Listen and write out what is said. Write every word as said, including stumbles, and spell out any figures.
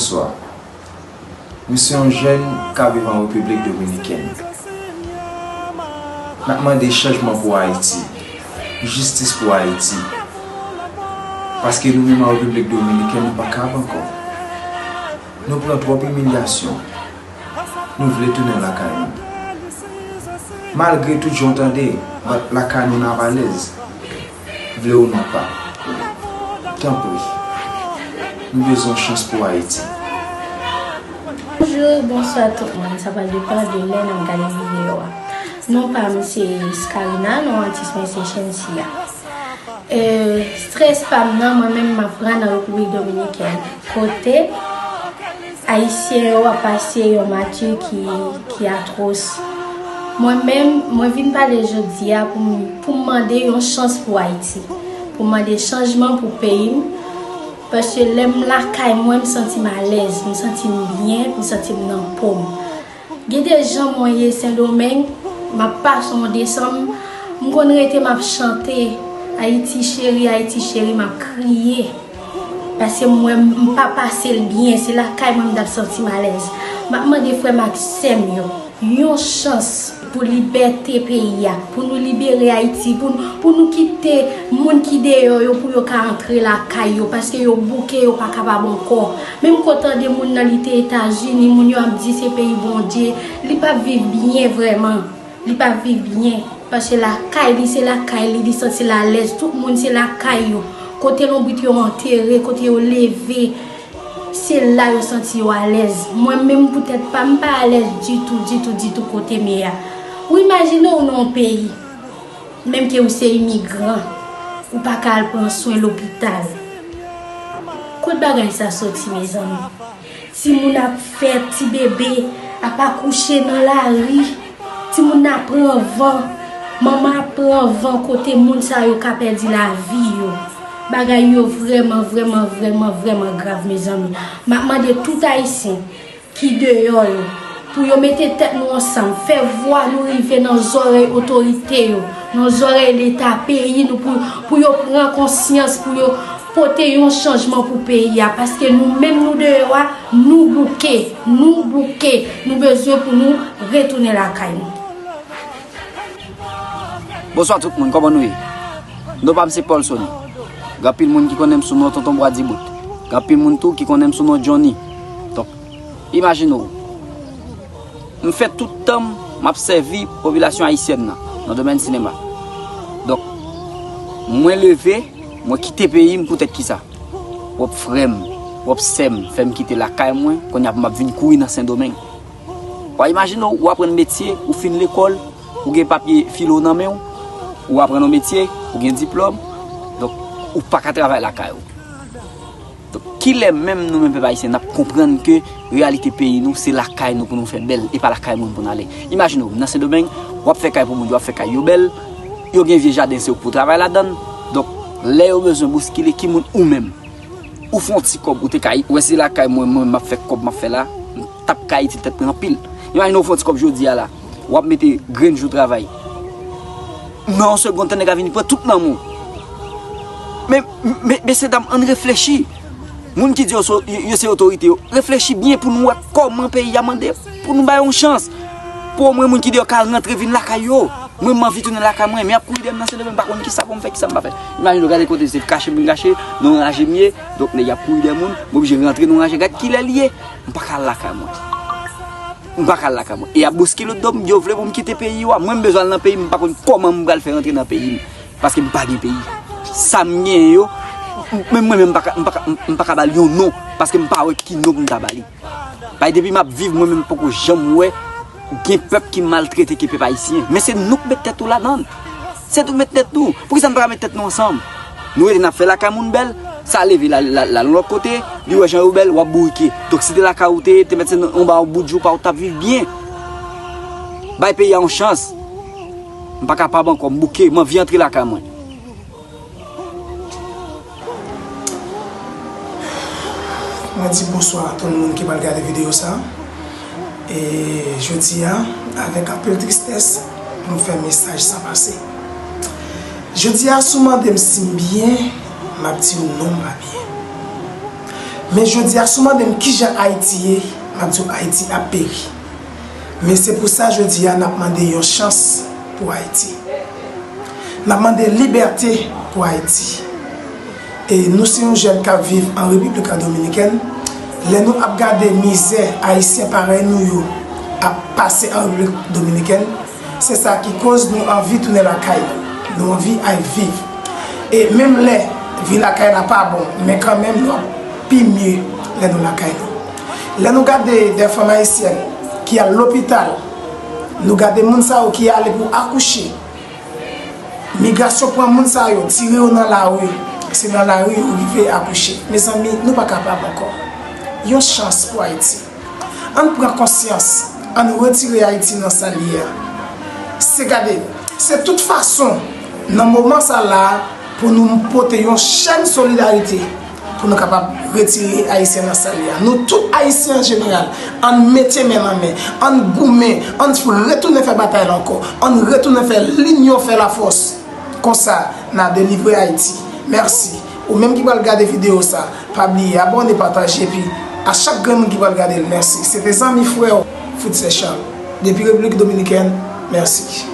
Bonswa. Nou se yon jèn k ap viv an Repiblik Dominikèn. N ap mande chanjman pou Ayiti, jistis pou Ayiti. Paske nou menm an Repiblik Dominikèn, nou pa kab ankò. Nou pran twòp imilyasyon. Nou vle tounen lakay nou. Malgre tout jan w tande, lakay nou n ap alèz. Vle ou non pa. Tanpri. Nou bezwen chans pou Ayiti. Bonjou, bonswa tout moun. Sa pral depann de lè n ap gade videyo a. Non pa m se Scarina, non atis mwen se Shenseea. E, strès pa m nan, mwen menm m ap pran nan Repiblik Dominikèn. Kote Ayisyen yo ap pase yon mati ki, ki atwòs. Mwen menm, mwen vin pale jodi a pou m, pou m mande yon chans pou Ayiti. Pou m mande chanjman pou peyi m. Paske lè m lakay mwen, m santi m alèz, m santi m byen, m santi m nan po m. Gen de jan mwen ye Sendomeng, m ap pase yon desanm, m konn rete m ap chante, Ayiti cheri, Ayiti cheri, m ap kriye. Paske m wè m pa pase l byen, se lakay mwen m t ap santi m alèz. M ap mande frè m ak sè m yo yon chans pou libète peyi a, pou nou libere Ayiti, pou, pou nou kite moun ki deyò yo, pou yo ka antre lakay yo, paske yo bouke, yo pa kapab ankò. Menm kote de moun nan li te Etazini, moun yo ap di se peyi Bondye, li p ap viv byen vrèman. Li p ap viv byen. Paske lakay li, se lakay li, li santi l alèz. Tout moun se lakay yo. Kote lonbrit yo antere, kote yo leve, se la yo santi yo alèz. Mwen menm pou tèt pa m, m pa alèz ditou, ditou, ditou kote m ye a. Ou imajine w nan yon peyi, menm ke ou se imigran, ou pa ka al pran swen lopital. Kot bagay sa soti, mezanmi? Timoun ap fèt, ti bebe ap akouche nan lari. Timoun ap pran van, manman ap pran van kote moun sa yo ka pèdi lavi yo. Bagay yo vrèman, vrèman, vrèman, vrèman grav, mezanmi. M ap mande tout Ayisyen ki deyò yo, pou yo mete tèt nou ansanm, fè vwa nou rive nan zòrèy otorite yo, nan zòrèy Leta peyi nou, pou, pou yo pran konsyans, pou yo pote yon chanjman pou peyi a, paske nou menm nou deyò a, nou bouke, nou bouke, nou bezwen pou nou retounen lakay nou. Bonswa tout moun, kòman nou ye? Non pa m se Paulson. Gen anpil moun ki konnen m sou non Tonton Bwa Dibout. Gen anpil moun tou ki konnen m sou non Johnny. Donk, imajine w, m fè tout tan m m ap sèvi popilasyon ayisyèn nan, nan domèn sinema. Donk, mwen leve, mwen kite peyi m poutèt kisa? Pwòp frè m, pwòp sè m fè m kite lakay mwen, kounye a pou m ap vin kouri nan Sendomeng. W a imajine w, ou aprann metye, ou fin lekòl, ou gen papye filo nan men w, ou aprann yon metye, ou gen diplòm, donk ou pa ka travay lakay ou. Donk, kilè menm nou menm pèp ayisyen n ap konprann ke reyalite peyi nou, se lakay nou pou nou fè bèl, e pa lakay moun pou n ale? Imajine w, nan Sendomeng, w ap fè kay pou moun yo, w ap fè kay yo bèl, yo gen vye jaden, se ou k pou travay ladan l. Donk, lè yo bezwen bouskile, ki moun ou menm? Ou fè yon ti kòb, ou te ka, wè se lakay mwen, mwen, m ap fè kòb m ap fè la, m t ap ka itil tèt mwen anpil. Imajine w fè yon ti kòb jodi a la, w ap mete grenn jou travay. Nan yon segonn, tande ka vini pran tout nan men w. Men, men, mesye dam, ann reflechi. Moun ki di yo se, yo se otorite yo, reflechi byen pou nou wè kòman peyi a mande pou nou ba yo yon chans. Pou omwen moun ki deyò ka rantre vin lakay yo. Mwen, m anvi tounen lakay mwen, men y ap kouri dèyè m nan Sendomeng, m pa konn kisa pou m fè, kisa m pa fè. Imajine w, gade kote se kache m vin kache, nan yon raje m ye, donk nèg y ap kouri dèyè moun, m oblije rantre nan yon raje, gad kilè l ye, m pa ka al lakay mwen. M pa ka al lakay mwen. E y ap bouskile do m, yo vle pou m kite peyi yo a. Mwen, m bezwen al nan peyi m, m pa konn kòman m pral fè rantre nan peyi m. Paske m pa gen peyi. Sa m genyen yo, menm mwen menm m pa ka, m pa ka, m pa ka ba l yon non. Paske m pa wè ki non pou m ta ba li. Paske depi m ap viv, mwen menm m poko janm wè gen pèp ki maltrete ke pèp ayisyen. Men se nou k met tèt nou ladan l. Se nou k met tèt nou. Poukisa n pa ka met tèt nou ansanm? Nou rete n ap fè lakay moun bèl, sa leve l al, l al, l al yon lòt kote, li wè jan yo bèl, w ap bourike. Donk si te lakay ou te ye, te mèt se anba yon bout jou pa w t ap viv byen. Bay peyi a yon chans. M pa kapab ankò, m bouke, m anvi antre lakay mwen. Mwen di bonswa a tout moun ki pral gade videyo sa. E jodi a, avèk anpil tristès, nou fè mesaj sa pase. Jodi a, si w mande m si m byen, m ap di w non, m pa byen. Men jodi a, si w mande m kijan Ayiti ye, m ap di w Ayiti ap peri. Men se pou sa jodi a n ap mande yon chans pou Ayiti. N ap mande libète pou Ayiti. E nou se yon jèn k ap viv an Repiblik Dominikèn. Lè nou ap gade mizè Ayisyen parèy nou yo ap pase an Repiblik Dominikèn, se sa ki koz nou anvi tounen lakay nou. Nou anvi al viv. E menm lè vi lakay la pa bon, men kanmenm nou ap pi mye lè nou lakay nou. Lè nou gade de fanm ayisyèn ki al lopital, nou gade moun sa yo ki ale pou akouche. Migrasyon pran moun sa yo, tire yo nan lari. Se nan lari yo rive akouche. Mezanmi, nou pa kapab ankò. Yon chans pou Ayiti. Ann pran konsyans, ann retire Ayiti nan sa l ye a. Se gade, se tout fason, nan moman sa la, pou nou pote yon chèn solidarite, pou nou kapab retire Ayisyen nan sa l ye a. Nou tout Ayisyen an jeneral, ann mete men nan men, ann goumen, ann retounen fè batay la ankò, ann retounen fè linyon fè lafòs. Konsa, n a delivre Ayiti. Mèsi. Ou menm ki pral gade videyo sa, pa bliye abòne, pataje, epi a chak grenn moun ki pral gade l, mèsi. Se te zanmi frè w, Fritz Charles, depi Repiblik Dominikèn, mèsi.